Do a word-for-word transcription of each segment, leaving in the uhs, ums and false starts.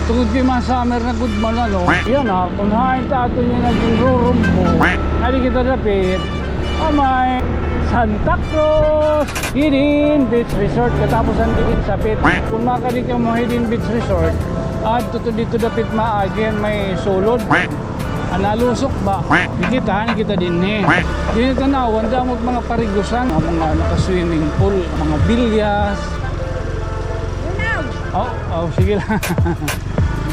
Tungod kay ma-summer na gud man, ano. Yana, kon hain ta aton yana ginrurumbo. Adi kita dapit. Amay Santa Cruz Hidden Beach Resort. Katapos an Hidden Sapit. Kon makadi kamo Hidden Beach Resort, adto to didto dapit, maagi an may sulod. An nalusok ba? Nakita, nakita dinhi. Dinhi tan-awon, damo it mga parigusan, mga naka-swimming pool, mga bilyas. Oh, oh, sige la.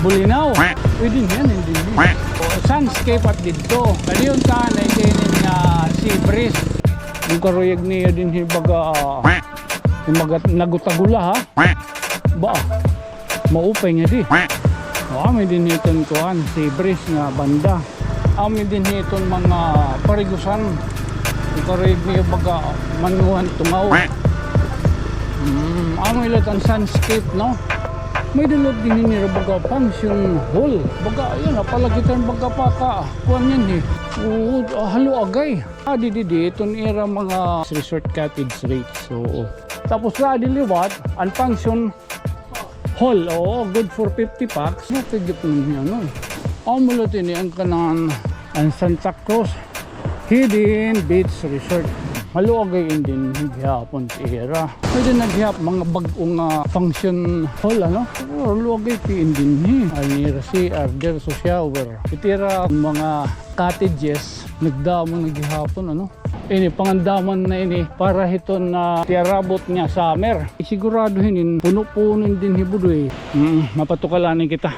Bulinaw. Pwede niyan, hindi niya. Oh, sunscape at didto. Kadi yung tanay, kaya nga sea breeze. Yung karuyag niya dinhi baga, yung mga nagutagula, ha? Ba? Maupay nga di. O, amo dinhi iton kuan, sea breeze nga banda. Amo dinhi iton mga parigusan. Ikarig niya baga manuhan tungaw. Mm, amo ila tan sunscape, no? May dulot dinhi nira baga function hall. Baga, ayan, napalagitan baga pa ka. Kuan yan, eh. Oo, ah, halo agay. Ah, di, di, di. Iton ira mga resort cottage rates. Oo. Tapos na di liwat, an function hall, oo, good for fifty pax. Matigit man niya, no? Amo la ini an kanan, an Santa Cruz Hidden Beach Resort. Maluag ay indin gihapon ti ira. Pwede na gihap mga bag-o nga function hall, ano? Pero luag ay ti indin hi. An ira C R, diretso shower. Itira mga cottages, nagdamo na gihapon, ano? Ini, pangandaman na ini para hiton, ah, tiarabot nga summer. Sigurado hinin, puno-puno dinhi, Budoy. Mm, mapatukal anay kita.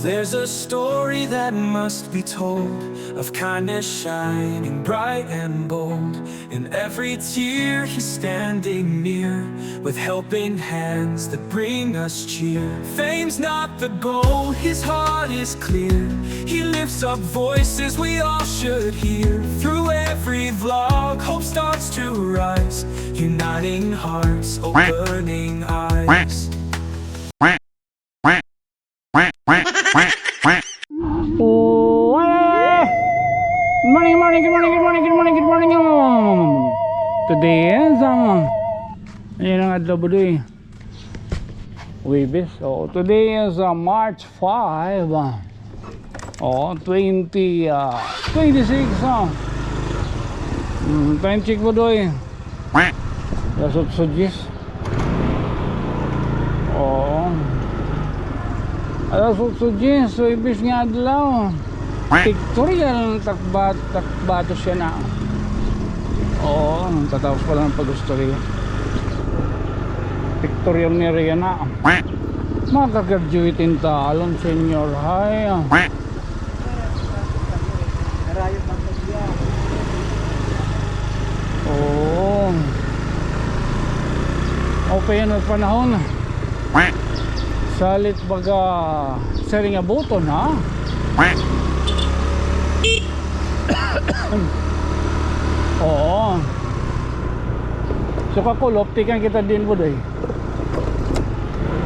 There's a story that must be told of kindness shining bright and bold. In every tear, he's standing near, with helping hands that bring us cheer. Fame's not the goal, his heart is clear. He lifts up voices we all should hear. Through every vlog, hope starts to rise, uniting hearts, opening eyes. Oh, ah! Good morning, morning, good morning, good morning, good morning, good morning. Today is, um, ayan ang adlaw, Budoy. Huwebes. Oh, today is, uh, March five. Uh, oh, twenty, uh, twenty-six, uh. Mm, time check, Budoy. Alas otso diyes. Oo. Alas otso diyes, Huwebes nga adlaw. Pictorial, takbat, takbatos yana. Oo, tatapos pa la an pag-istorya. Pictorial nira yana. Maka-graduate in talon, senior high. Oo. Okay na panahon. Salit baga siring nga buton, ha? Oo. So, kakulop, tikang kita din, Budoy.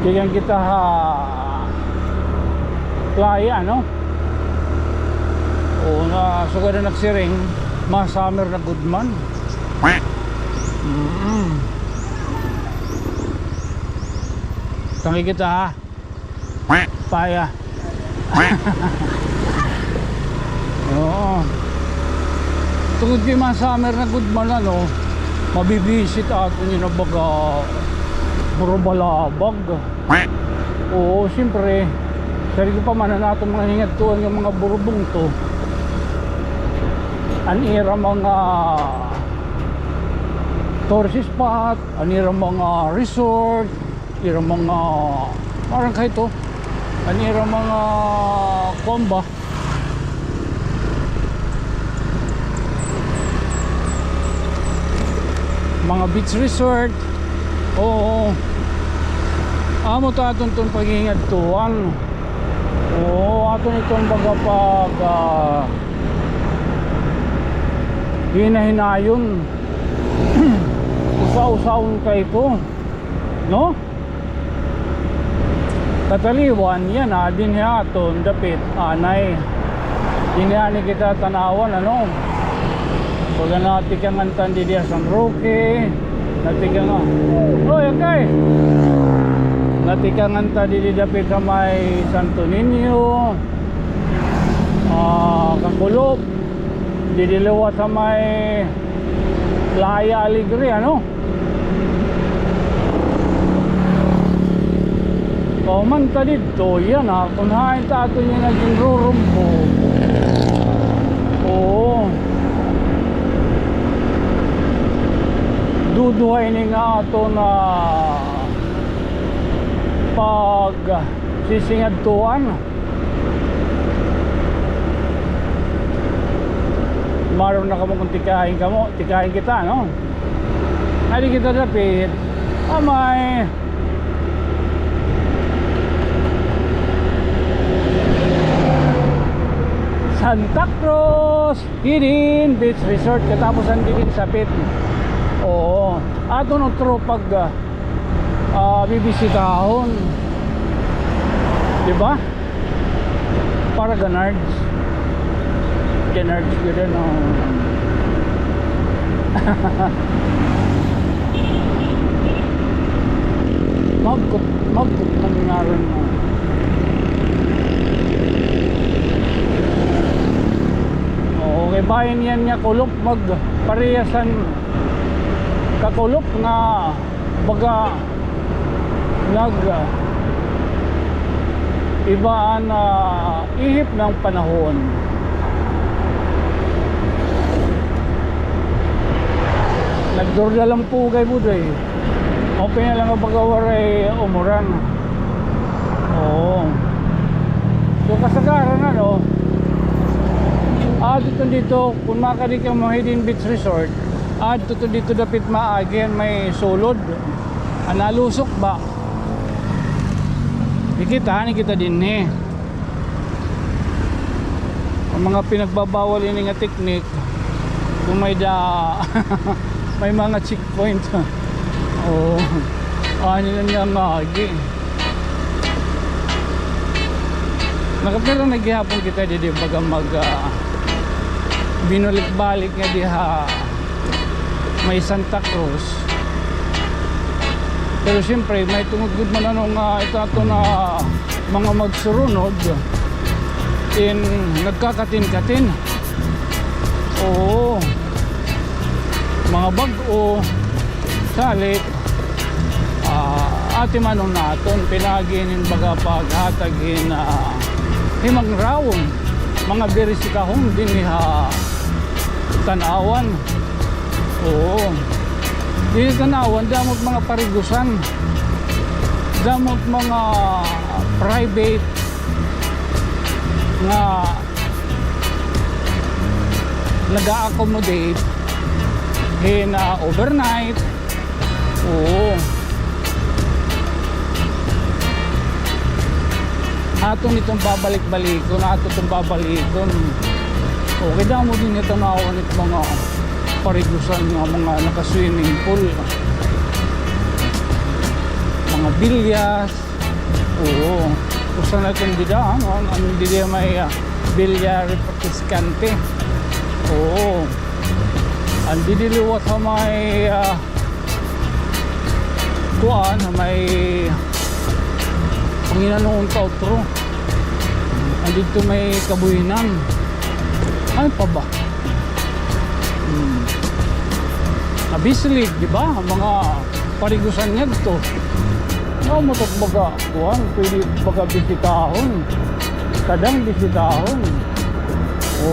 Tikang kita ha playa, no? O, na, sugad na nagsiring, ma-summer na gud man. Mm-mm. Tangi kita, ha? Paya. Oo. Tungod kay ma-summer na gud man, ano, mabibisit aton yana baga burubalabag. Oo, siyempre, siring pa man an aton mga hingadtuan nga mga burubungto. An ira mga tourist spot, an ira mga resort, ira mga, parang kahit to, an ira mga kuan ba? Mga beach resort. Oo. Amo ta aton ton paghingadtuan. Oo, aton iton baga pag, ah, hinahinayon. Usa-usaon kay ko. No? Kataliwan, yana, dinhi aton dapit anay. Dinhi anay kita tan-awan, ano? Baga natikangan ta didi ha San Roque, Natikangan. Oy, okay. Natikangan ta didi dapit ha may Santo Niño. Ah, Kakulop. Didi liwat ha may Playa Alegre, ano? Kahuman ta didto, yana, kun hain ta aton yana ginrurumpo. Oo. Duduha ini nga aton pagsisingadtuan. Maaram na kamo kun tikain kamo, tikain kita, no? Adi kita dapit ha may Santa Cruz Hidden Beach Resort, katapos an Hidden Sapit. Oo. Aton utro pag, ah, ah, bibisitahon. Di ba? Para ganards. Ganards gud, no? Magkot, magkot man ngaran mo. Oo, kay bahin yana nga Kulop, magparehas an Kakulop nga baga nag-iba an, ah, ihip ng panahon. Nagdurda la an pugay, Budoy. Okay na la nga baga waray umuran. Oo. So, kasagaran, ano, ah, didto, didto, kun makadi kamo Hidden Beach Resort, adto didto dapit maagi, may sulod. An nalusok ba? Kikitahan kita dinhi. An mga pinagbabawal ini nga teknik, kun may da, may mga checkpoint. Oo. Ano na niya maagi. Nakapira na gihapon kita didi baga mag, ah, binalik-balik nga diha may Santa Cruz. Pero siyempre, may tungod gud man ano nga ito ato na mga magsurunod in nagkakatin-katin. Oo. Mga bag-o, salit, ah, atimanon naton, pinaagi inin baga paghatag hin, ah, himangraw, mga birisitahon dinhi ha Tanauan. Oo. Dinhi Tanauan, damo it mga parigusan. Damo it mga private nga naga-accommodate hin, ah, overnight. Oo. Aton iton babalik-balikon, aton iton babalik-balikon. Okay, damo dinhi Tanauan it mga parigusan nga mga naka-swimming pool. Mga bilyas. Oo. Usa na iton dida, ano, an, an dida may, ah, bilyar participante. Oo. An didi liwat ha may, ah, kuan, ha may Panginanuon ka utro. An didto may Kabuhinan. Ano pa ba? Hmm. Abislig, di ba? Mga parigusan ngadto. Nga mo to baga, kuan, pwede baga bisitahon. Kadang bisitahon.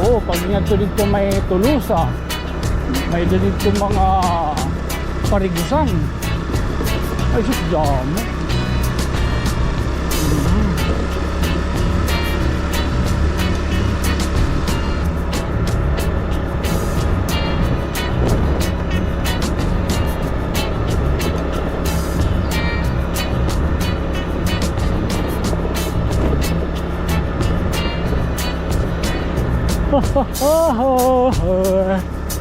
Oo, pag ngadto didto may Tolosa, may da didto mga parigusan. Ay, sus, damo.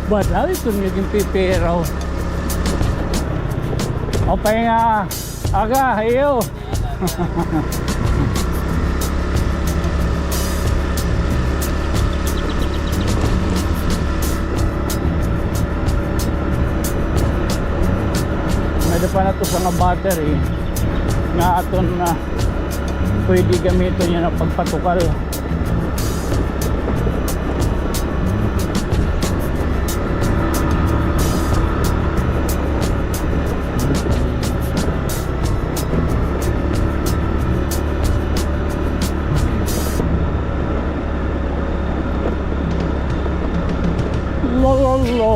Badaw iton nga ginpipiraw. Apay nga, aga, iyo. Ada pa nato usa nga battery nga aton na pwede gamiton yana pagpatukal. La, la, la.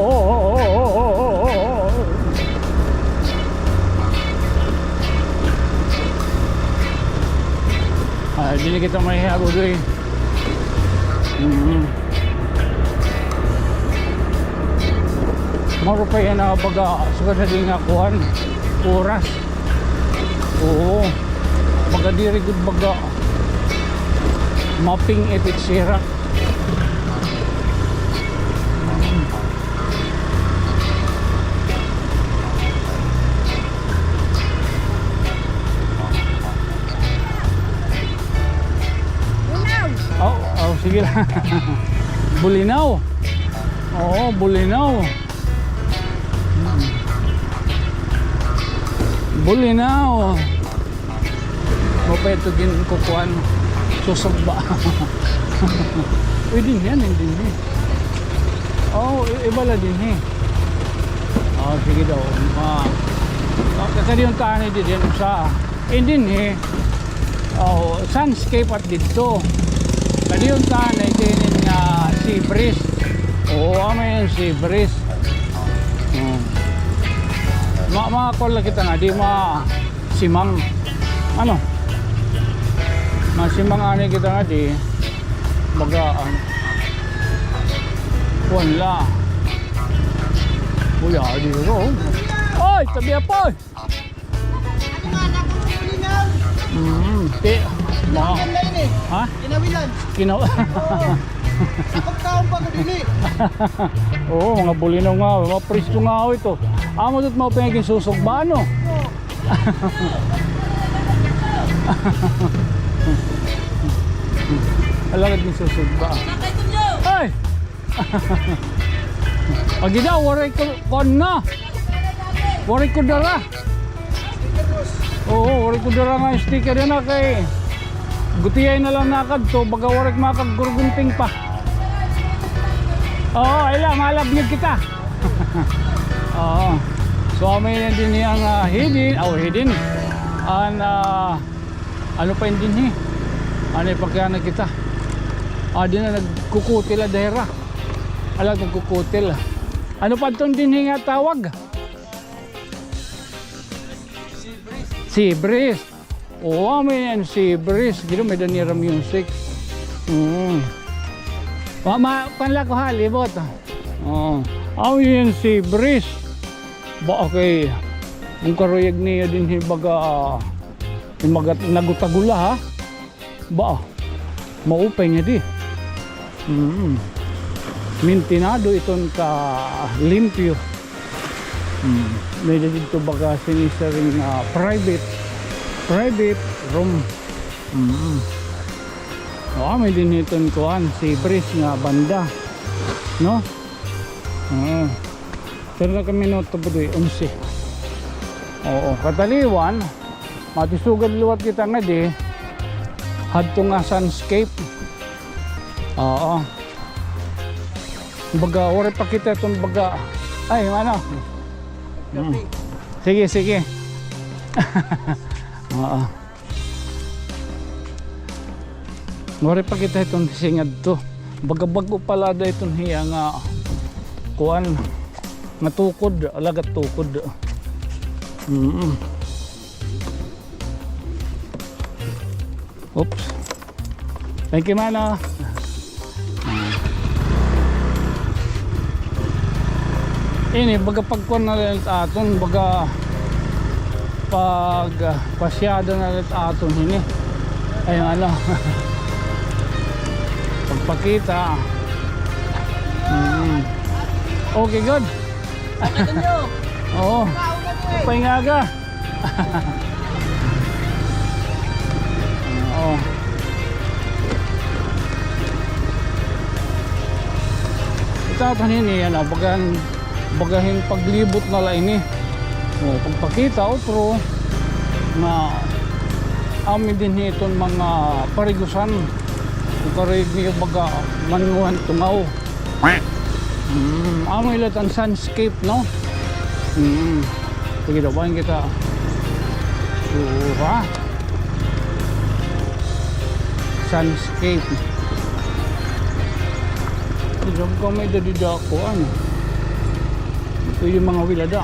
Ay, diri kita mahihago, eh. Mm. Mura pa yana baga, sugad na dinhi nga kuan, oras. Oo. Baga diri gud baga mapping effect sira. Bulinaw. Oh, oh, sige lang. Bulinaw. Oo, bulinaw. Bulinaw. Mao pa ito ginkukuan, susugba. Uy, dinhi, dinhi. Oh, i-, iba la dinhi. Oh, sige daw. Ah. Ah, kadi unta ini dinhi, usa. Eh, dinhi. Oh, Sunscape at didto. Kadi unta ini, ito ini nga Sea Breeze. Oo, amo ini Sea Breeze. Hmm. Ma-, makakuan la kita nga, di ma-, simang. Ano? Masimang anay kita nga di. Baga, ah, kuan la. Uy, ah, di ko. Oy, tabi apoy! Mm, ti-, ma-, ha? Kinaw-, oo, mga bulinaw nga, mga presko nga ito. Amo ito, mga pangigin susugba, ano? Alagad ni susugba. Ay! Agi daw, waray ko, kuan na. Waray ko dara. Oo, waray ko dara nga sticker yana kay gutiyay na lang nakadto, baga waray makagurgunting pa. Oo, ay la, malabyog kita. Oo. So, amo ini dinhi an, ah, hidden, oh, hidden. An, ah, ano pa ini dinhi? Ano, ipakita na kita. Ah, dinhi nagkukutil, ah, dahira. Ala, nagkukutil. Ano pa iton dinhi nga tawag? Sea Breeze. Oo, amo ini an Sea Breeze. Giro, may-ada nira music. Mm. Ma-, ma-, kuan la ko ha, libot. Oo. Amo ini an Sea Breeze. Ba, okay. An karuyag niya dinhi baga, ah, Imagat nagutagula, ha? Ba, maupay nga di. Mm. Mintinado iton ka limpyo. Mm. May-ada didto baga sinisiring, ah, private, private room. Mm. O, may dinhi iton kuan, Sea Breeze nga banda. No? Oo. Pero nagkaminuto ba di? Onse. Oo, kataliwan, matisugad liwat kita nga di, hadto nga Sunscape. Oo. Baga, waray pa kita iton baga. Ay, ano? Mm. Sige, sige. Oo. Waray pa kita iton singadto. Baga bag-o pa la ada iton hiya nga kuan, nga tukod, alagad tukod. Mm. Oops. Thank you, mano. Ini, baga pagkuan na la it aton, baga pag, ah, pasyada na la it aton ini. Ay, ano, pagpakita. Mm. Okay, good. Okay, thank you. Oo. Paingaga. Oo. Ita aton ini, ano, bagan, baga hin paglibot na la ini. O, pagpakita, utro, nga amo dinhi iton mga parigusan. Kung karuyag niyo baga manuhan tungaw. Mm, amo ila an Sunscape, no? Mm. Sige daw, bahin kita. Oo, ha? Sunscape. Diyan kami dadida ko, ano? Ito yung mga wilada.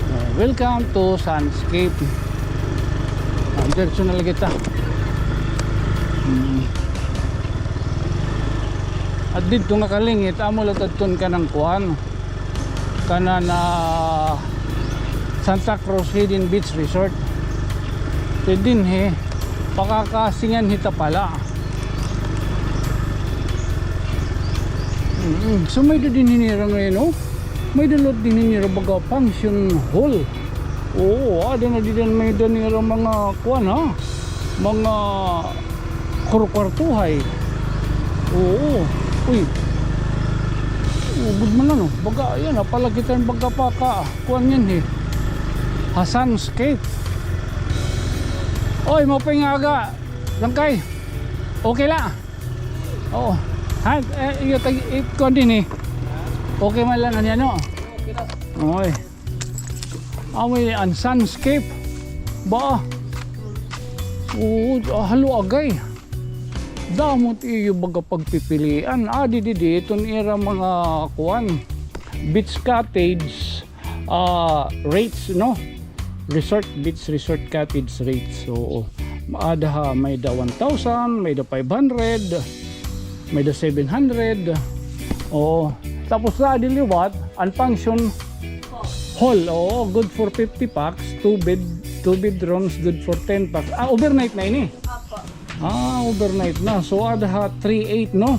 Uh, welcome to Sunscape. Ah, diretso na lagi ta. Hmm. At didto nga kalingit, amo la tadton kanan kuan. Kanan, ah, Santa Cruz Hidden Beach Resort. Kay dinhi, pakakasingan hita pala. Mm-mm. So, may-ada dinhi nira ngayon, oh. May-ada liwat dinhi nira baga function hall. Oo, ada na dida may-ada nira mga kuan, ha? Mga kwarkwartuhay. Oo. Uy. Oo, good man, ano? Baga, ayan, napalagitan baga pa ka. Kuan yan, eh. Ha Sunscape. Oy, maupay nga aga. Langkay. Okay la. Oo. Ha, eh, iyo tag-, eh, kuan dinhi. Okay man la an iya, no? Oy. Amo ini an Sunscape. Ba? Oo, ah, halo agay. Damo it iyo baga pagpipilian. Ah, didi, didi, iton ira mga kuan. Beach cottage, ah, rates, no? Resort, beach resort cottage rates. Oo. Ada ha, may-ada one thousand, may-ada five hundred, may-ada seven hundred. Oo. Tapos sa adi liwat, an function hall. Oo, good for fifty pax, two bed, two bedrooms, good for ten pax. Ah, overnight na ini? Opo. Ah, overnight na. So, ada ha three eight, no?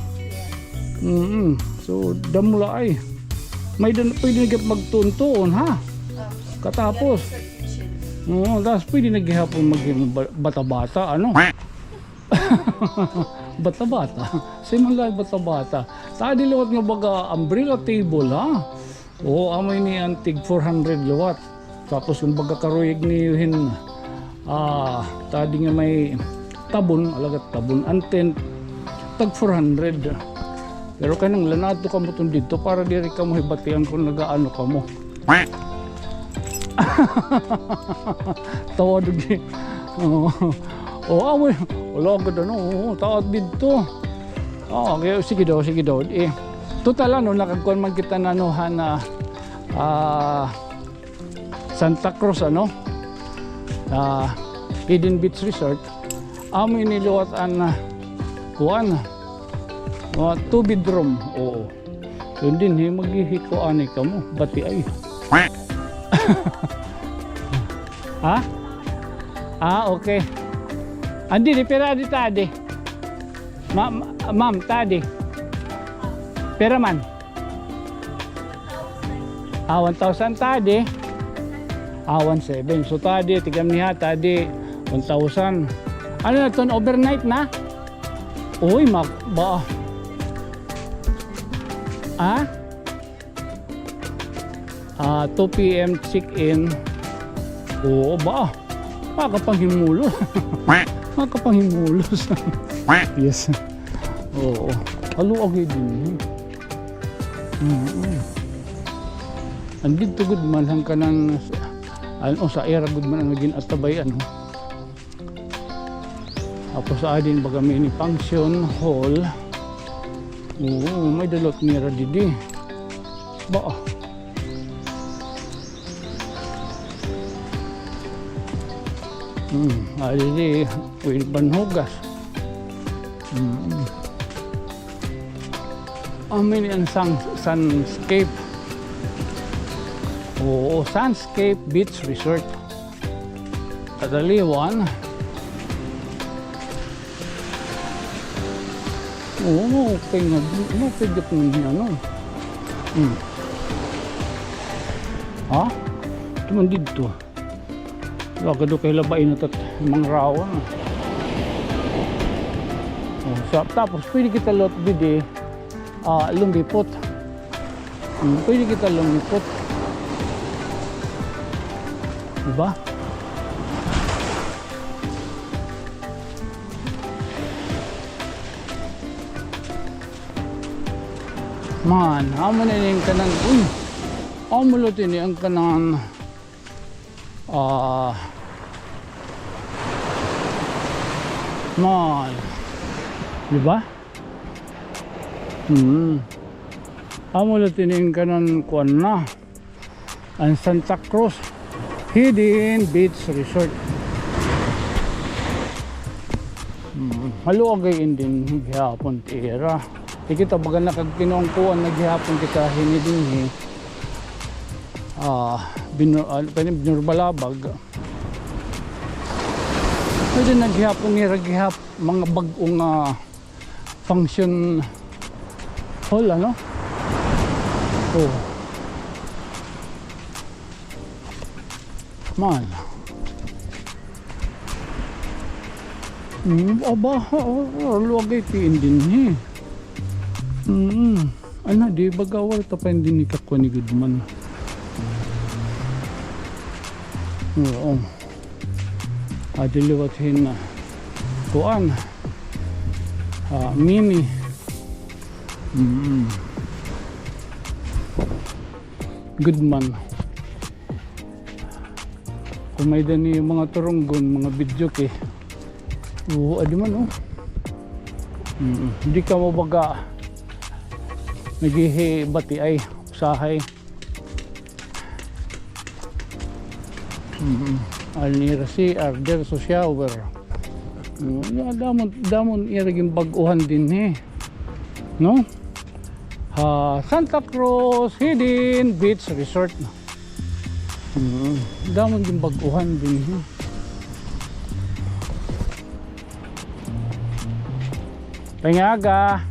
Mm. So, damo la ay. May dan, pwede na gihap magtuon-tuon, ha? Katapos. Oo, tapos pwede na gihapon mag-, ba-, bata-bata, ano? Bata-bata. Simon la bata-bata. Tadi liwat nga baga umbrella table, ha? Oo, amo ini an tig four hundred liwat. Tapos kung baga karuyag niyo hin, ah, tadi nga may tabon, alagad tabon, an tent, tag four hundred. Pero kinahanglan adto kamo tun didto para diri kamo hibatian kon nagaano kamo. Tawa dugi. Oo. Oo, amo, wala gud ano, oo, tawa didto. Oo, okay, sige daw, sige daw. Eh, total ano, nakagkuan man kita na ano, ha, na, ah, Santa Cruz, ano? Ah, Hidden Beach Resort. Amo ini liwat an, ah, kuan, mga two bedroom. Oo. So, dinhi maghihikuan kamo. Bati ay. Ha? Ah, okay. Adi, di pira adi ta, adi? Ma-, ma-, ma'am, ta, adi? Pira man? Ah, one thousand ta, adi? Ah, one seven. So, ta, adi, tigam niya, ta, adi, one thousand. Ano na ton, overnight na? Uy, mak-, ba? Ah? Ah, two P M check-in. Oo ba? Makapanghimulos. Makapanghimulos. Yes. Oo. Halo agi dinhi. Mm-mm. Andito gud man han kanan, ano, sa ira gud man an gin-atabay, ano. Tapos, ah, din baga mini function hall. Oo, may-ada liwat nira didi. Ba? Hmm, ah, didi, pwede panhugas. Hmm. Amo ini an sun-, Sunscape. Oo, Sunscape Beach Resort. Kadaliwan. Oo, okay nga. Ano, pwede po niya, ano? Hmm. Ha? Ito man dito. Wala ka doon kay labay na tat-, mga rawan. Oh, sa, tapos, pwede kita lot didi, ah, lumipot. Hmm, pwede kita lumipot. Di ba? Man, amo na ini an kanan, uy, amo la ini an kanan, ah, man. Di ba? Hmm. Amo la ini an kanan kuan na. An Santa Cruz Hidden Beach Resort. Hmm, haluagay ini dinhi gihapon it ira. Di kita baga nakagkinuan-kuan na gihapon kita hini dinhi. Ah, binu-, ah, pwede binurbalabag. Pwede na gihapon nira gihap-, mga bag-o nga function hall, ano? Oh. Man. Mm, aba, oh, oh, luwag ay tiin dinhi. Mm. Ano, di ba gawal ta pa dinhi kakuan ni Goodman? Oo. Adi liwat hin, ah, kuan. Ah, mini. Mm. Goodman. Kon may-ada ni mga turunggon, mga videoke. Oo, adi man, oh. Mm. Di kamo baga naghihibati ay usahay. Mm. An ira C R, diretso shower. Mm, damo, damo ira ginbag-uhan dinhi. No? Ha, Santa Cruz Hidden Beach Resort. Mm, damo ginbag-uhan dinhi. Pangaga.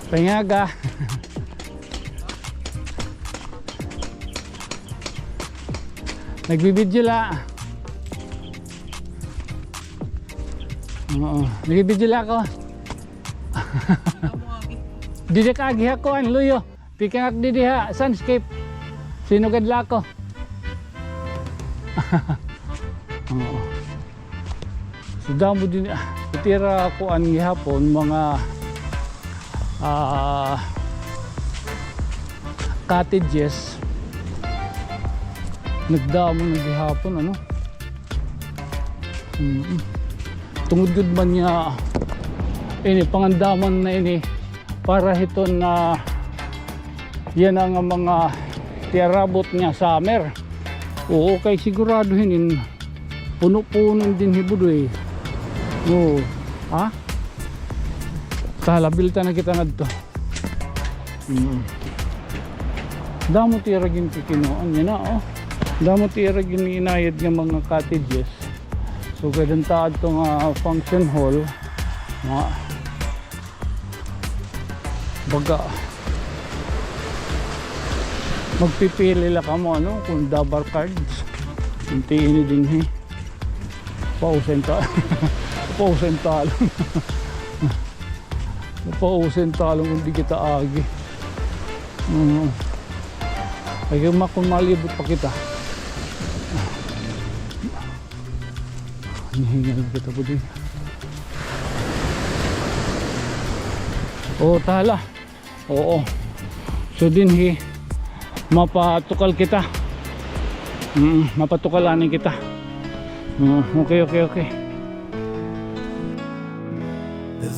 Pangaga. Nagbibidyo la. Oo, nagbibidyo la ako. Didi ka agi ha kuan, luyo. Tikang ak didi ha Sunscape. Sinugad la ako. Oo. So, damo dinhi, ah, it ira kuan gihapon, mga, ah, cottages. Nagdamo na gihapon, ano? Mm. Tungod gud man nga ini, pangandaman na ini para hiton na yana nga mga tiarabot nga summer. Oo, kay sigurado hinin puno-puno dinhi, Budoy. Oo. Ha? Tala, bilta na kita ngadto. Mm. Damo it ira ginkikinuan yana, oh. Damo it ira gin-inayad nga mga cottages. So, kay danta adto nga function hall, mga baga, magpipili la kamo, ano, kon double cards. Unti ini dinhi. Pausa in ta-, pausa in talon. Pausa in talon kon di kita agi. Mm. Ay, ma-, kon malibot pa kita. Hihinga la kita, Budoy. O, tala. Oo. So, dinhi, mapatukal kita. Mm, mapatukal anay kita. Mm, okay, okay, okay.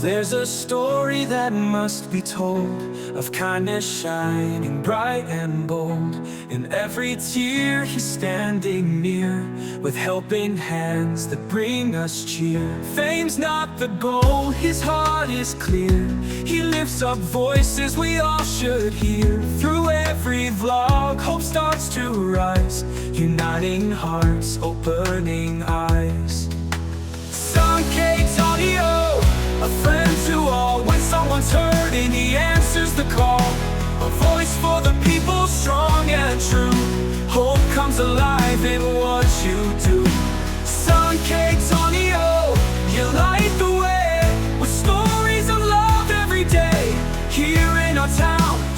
There's a story that must be told of kindness shining bright and bold. In every tear, he's standing near, with helping hands that bring us cheer. Fame's not the goal, his heart is clear. He lifts up voices we all should hear. Through every vlog, hope starts to rise, uniting hearts, opening eyes. Sankey Tonio, a friend to all. When someone's hurting, he answers the call. A voice for the people, strong and true. Hope comes alive in what you do. Sankey Tonio, you light the way with stories of love every day. Here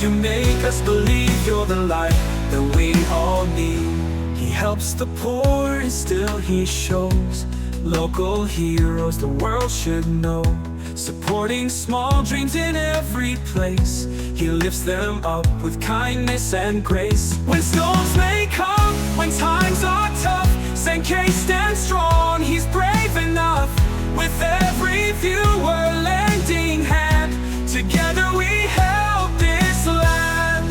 You make us believe you're the light that we all need. He helps the poor and still he shows local heroes the world should know. Supporting small dreams in every place, he lifts them up with kindness and grace. When storms may come, when times are tough, Saint Kate stands strong, he's brave enough. With every viewer lending hand, together we help this land.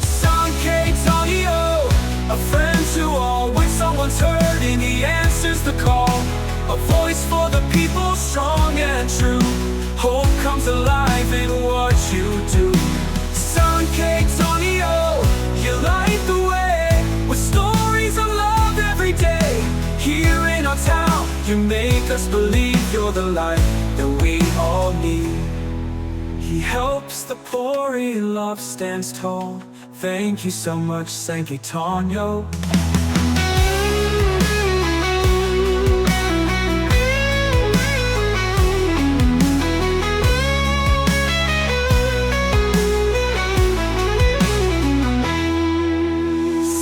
San Keitonio, a friend to all. When someone's hurting, he answers the call. A voice for the people, strong and true. Hope comes alive in what you do. San Keitonio, you light the way with stories of love every day. Here in our town, you make us believe you're the light that we all need. He helps the poor, he loves, stands tall. Thank you so much, San Keitonio.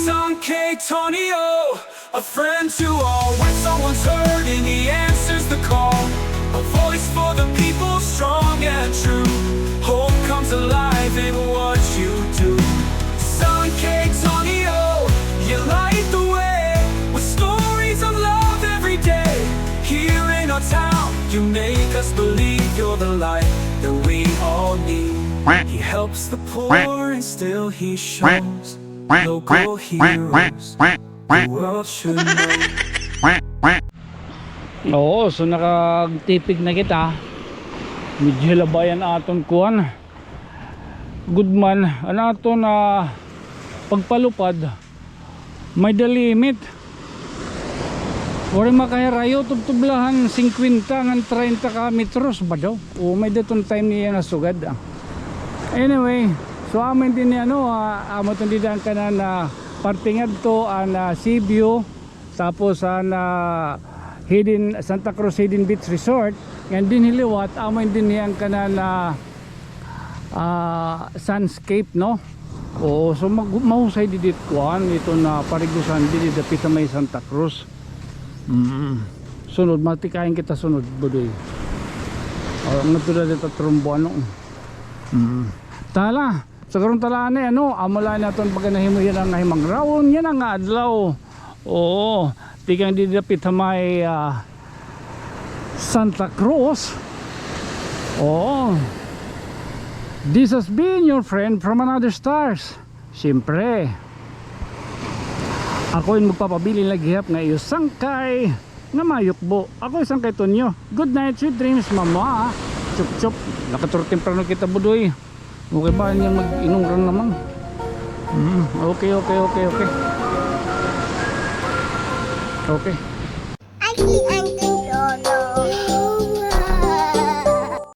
San Keitonio, a friend to all. When someone's hurting, he answers the call. A voice for the people, strong and true. Hope comes alive in what you do. San Keitonio, you light the way with stories of love every day. Here in our town, you make us believe you're the light that we all need. He helps the poor and still he shows local heroes the world should know. Oo, so nakagtipig na kita. Medyo hilabay an aton kuan. Gud man an aton, ah, pagpalupad. May-ada limit. Waray makahirayo, tubtob la han singkwenta ngan treinta ka metros ba daw? O, may-ada iton time niya nga sugad, ah. Anyway, so amo ini, ano, ah, amo iton dida an kanan, ah, parte ngadto an, ah, Seaview, tapos an, ah, Hidden, Santa Cruz Hidden Beach Resort, ngan dinhi liwat, amo ini dinhi an kanan, ah, ah, Sunscape, no? Oo, so mag-, mahusay didi it kuan, iton, ah, parigusan didi dapit ha may Santa Cruz. Mm. Sunod, matikayan kita sunod, Budoy. O, ngadto na dida ha Trombo, ano? Mm. Tala, sa karon tala ani, ano, amo la ini aton pagkanahimo yana nga himangrawon yana nga adlaw. Oo, tikang didi dapit ha may, ah, Santa Cruz. Oo. This has been your friend from another stars. Siyempre, ako in magpapabilin la gihap nga iyo sangkay nga mayukbo. Ako in sangkay Tonyo. Good night, sweet dreams, mama. Chup, chup. Nakaturtimprano kita, Budoy. Okay ba niya mag-inom rin naman? Mm, okay, okay, okay, okay. Okay.